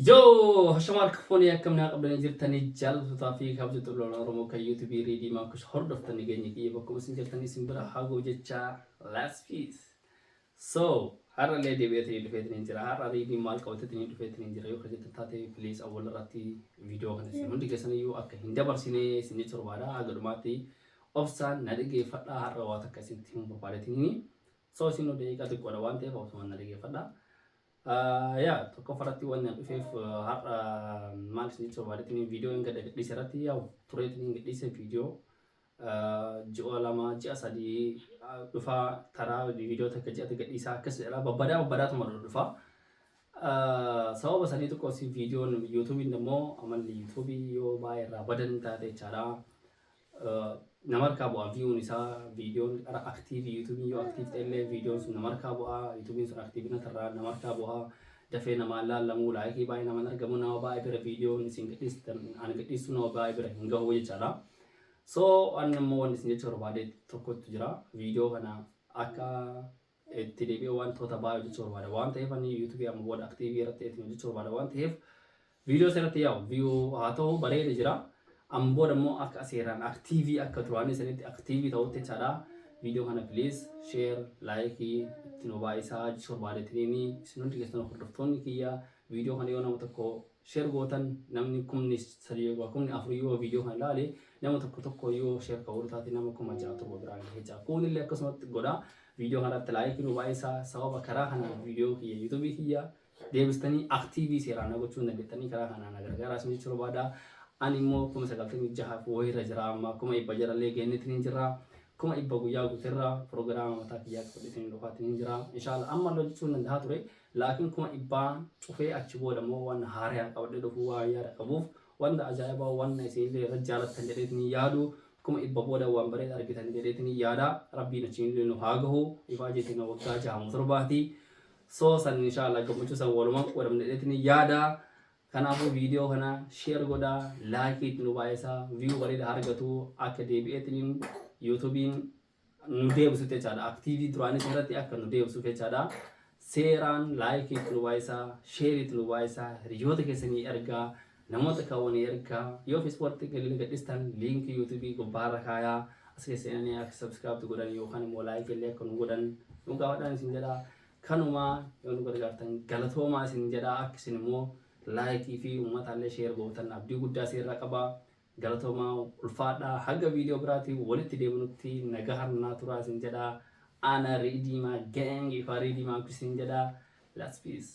Yoo hashama harka fuunee akkam naa qabdanii jirtanii jaallattotaa fi kabajattoota lola Oromoo kan yuutuubii Riidii Maakush hordoftanii geenye kiyya bakkuma isin jirtanii isin bira haa ga'u jecha last peace. So har'a illee deebi'eetiin dhufeetiin jira. Har'a Riidiin maal qabateetiin dhufeetiin jira yoo kan jettan taate, please awwal irratti viidiyoo kana isin hundi keessaniyyuu akka hin dabarsine isin jechuu barbaada. Haga dhumaatti obsaan na dhaggeeffadhaa, har'a waa takka isinitti himuu barbaadeetiin. So isin daqiiqaa xiqqoodha waan ta'eef obsumaan na dhaggeeffadhaa. Yaa tokkoffaratti wanni an dhufeef har'a maal isin jechuu barbaadeetiin, viidiyoo hin gad gadhiise irratti yaa tureetiin hin gadhiise. Viidiyoo ji'a 2, ji'a 3 dhufaa taraa viidiyoo takka ji'atti gadhiisaa akkas jedha, babbadaa babbadaatuma dhufaa. Sababa sanii tokko si viidiyoon yuutuubiin immoo amalli yuutuubii yoo baay'ee irraa badan taate jechaadha. Nama harkaa bu'aa viewn isaa. Viidiyoon qara active, yuutuubiin yoo active ta'e illee viidiyoon sun nama harkaa bu'aa. Yuutuubiin sun active irraa nama harkaa bu'aa, dafee namaan laallamuu, like baay'ee namaan argamu, nama baay'ee bira viidiyoon isin gadhiistan, ani gadhiisu nama baay'ee bira hin gahu jechaadha. So ani immoo wanni isin jechuu barbaade tokkotu jira. Viidiyoo kana akka itti deebi'ee wantoota baay'ee hojjechuu barbaada waan ta'eef, ani yuutuubii amma booda active irratti ittiin hojjechuu barbaada waan ta'eef, viidiyoo seeratti yaa'u view haa ta'u bareeda jira. Amma booda immoo akka seeraan active, akka duraanii sanitti active ta'utti jechaadha. Viidiyoo kana please share, like itti nu baay'isaa jechuu barbaadeetiniini. Isin hundi keessan hordoftoonni kiyya, viidiyoo kana yoo nama tokko share gootan, namni 3,000 yookaan 4,000 yoo viidiyoo kana ilaale, nama tokko tokko yoo share ka'uu taate, nama 6,000 7 biraan gahee. Kunillee akkasumatti godha. Viidiyoo kanatti like nu baay'isaa. Sababa karaa kanaan viidiyoo kiyya, yuutuubii kiyya deebistanii active seeraan na gochuu hin dandeettanii, karaa kanaan na gargaaraa isin jechuu barbaada. Ani immoo 96,000 wayiirra jira amma, 100,000 jalallee geenneetiin hin jirra. 100,000 guyyaa guutirra piroogiraama mataa kiyyaa qabadheetiin dhufaatiin hin jira. Inshallah amma illee hojjechuu hin danda'a ture. Laakiin 100,000 cufee achi booda immoo waan haaraa qabadhee dhufuu waan yaada qabuuf, wanta ajaa'ibaa waan isinillee irra jaalattan jedheetiin yaadu, 100,000 booda waan bareeda argitan jedheetiin yaada. Rabbiin achiin illee nu haa gahu. Ifaa jeetiin waggaa jahamu torbaati. So san inshallah gammachuu san walumaan qoodamne jedheetiin yaada. Kanaafuu viidiyoo kana share godhaa, like itti nu baay'isaa, view bareeda argatu, akka deebi'eetiin yuutuubiin nu deebisuuf jechaadha. Active duraanis irratti akka nu deebisuuf jechaadha. Seeraan like itti nu baay'isaa, share itti nu baay'isaa, hiriyoota keessanii ergaa, namoota kaawwanii ergaa. Yoo feesbuukii galii gadhiistan link yuutuubii gubbaarra kaayaa, as keessa seenanii akka subscribe godhan yookaan immoo like illee akka nu godhan nu gaafadhaan isin jedha. Kanumaa yoo nu gargaartan galatoomaa isin jedha. Akka isin immoo like fi uummataallee share gootan abdii guddaa isin qaba. Galatoomaa, ulfaadhaa. Haga viidiyoo biraatiin walitti deebinutti nagaa harnaa turaa isin jedha. Ana Riidiimaa gang, ifaa Riidiimaa isin jedha. Let's peace.